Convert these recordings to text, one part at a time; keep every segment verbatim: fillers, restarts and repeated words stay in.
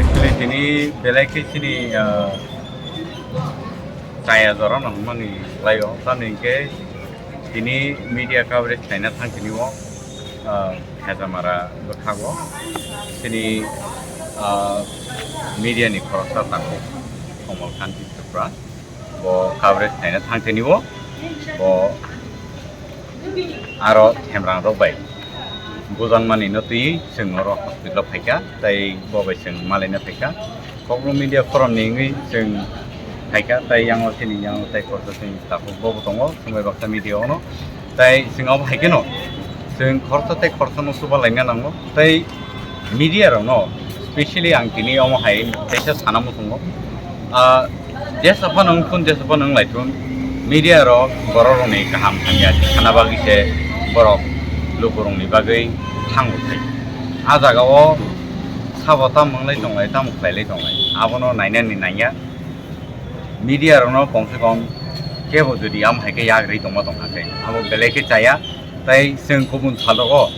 Actually, tini belai khe chini, ah, chaya jora no hwnmani khlaio. Tamni hwnkhe tini media coverage khlaina thang tini o, ah, Hejamara bwkhago chini, ah, media ni khoroksa takhuk Komal Kanti Tripura. Bo coverage khlaina thang tini o. Bo aro Hemrang rok bai bujakmani no twi chwng oro hospital o phaikha, tei bo bai chwng malaina phaikha. Kokno media forum ni wngwi chwng phaikha, tei yango chini yango tei kotor chini takhuk bo bo tongo, chwng bai baksa media ono. Tei chwng abo hai kheno chwng khoroksa tei khoroksa no chuba laina nango. Tei media rok no specially ang tini omo hai teisa sana muchungo. Ah, jesa phano wng thun, jesa phano wng lai thun, media rok borok rok ni kaham hamya sana bagwi se borok luku rok ni bagwi thango thai. A jaga o sabo tamo wng lai tong lai, tamo khlai lai tong lai, abono nainani nangya. Media rok no kom se kom kebo jodi am hai khe yak rwi tongma tong kha khe abo belai khe chaya. Tei chwng kubun sal rogo,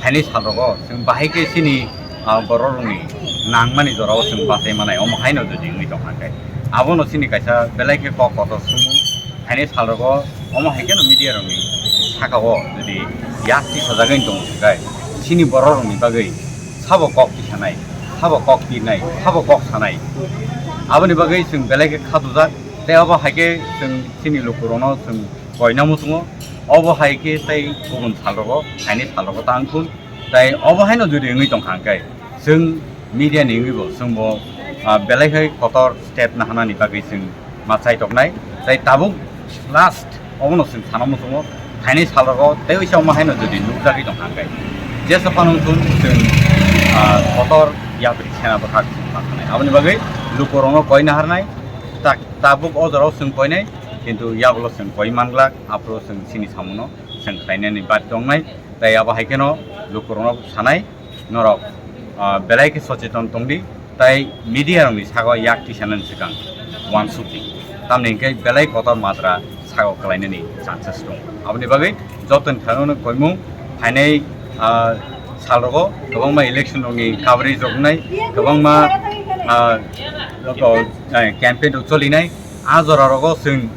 phaini sal rogo chwng bahai khe chini, ah, borok rokni nangmani jorao chwng bachai manai, omo haino jodi wngwi tong kha khe, abono chini kaisa belai khe kok kotor sumung. Phaini sal rogo omo hai kheno media rokni sakao jodi yak tisajagwi tong khe chini borok rokni bagwi sabo kok tisanai, sabo kok pirnai, sabo kok sanai, aboni bagwi chwng belai khe khatujak. Tei obo hai khe chwng chini lukurokno chwng koina muchungo, obo hai khe tei kubun sal rogo, phaini sal rogo ta wng thun. Tei obo haino jodi wngwi tong kha hwnkhe, chwng media ni wngwi bo chwng bo, ah, belai khai kotor step naharnani bagwi chwng ma chaitoknai. Tei tabuk last obono chwng sana muchungo, phaini sal rogo tei oisa omo haino jodi nukjagwi tong kha hwnkhe, jesa phano wng thun chwng, ah, kotor yapri sena bwkhak chwng ma thangnai. Aboni bagwi lukurokno koi naharnai, tak tabuk o jorao chwng koinai, kintu yagulo chwng koi manglak, aphuru chwng chini samungo chwng khlainani bad tongnai. Tei abo hai kheno lukurokno sanai, norok, ah, belai khe socheton tongdi, tei media rokni sago yak tisanani swkang uansukdi, tamni hwnkhe belai kotor majra sago kwlainani chances tongo. Aboni bagwi jotoni thani koimung phainai, ah, sal rogo kwbangma election rokni coverage rok wngnai, kwbangma, ah, joto, eh, campaign rok cholinai. A jora rogo chwng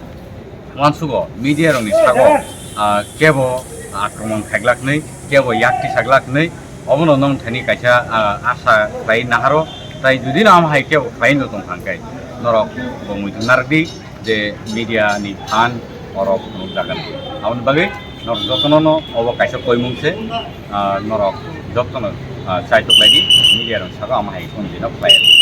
uansugo media rokni sago, ah, kebo akromon khaglak hwnwi, kebo yak tisaglak hwnwi, obono nwng thani kaisa, ah, asa khlai naharo. Tai jodi no am hai kebo khlai no tong kha hwnkhe, norok bo muitu narwkdi je media ni phan oro phunukjagan. Aboni bagwi norok jotono no obo kaisa koimung se, ah, norok jotono, ah, chaitok laidi, media rok saka ama hai phone dino khlai.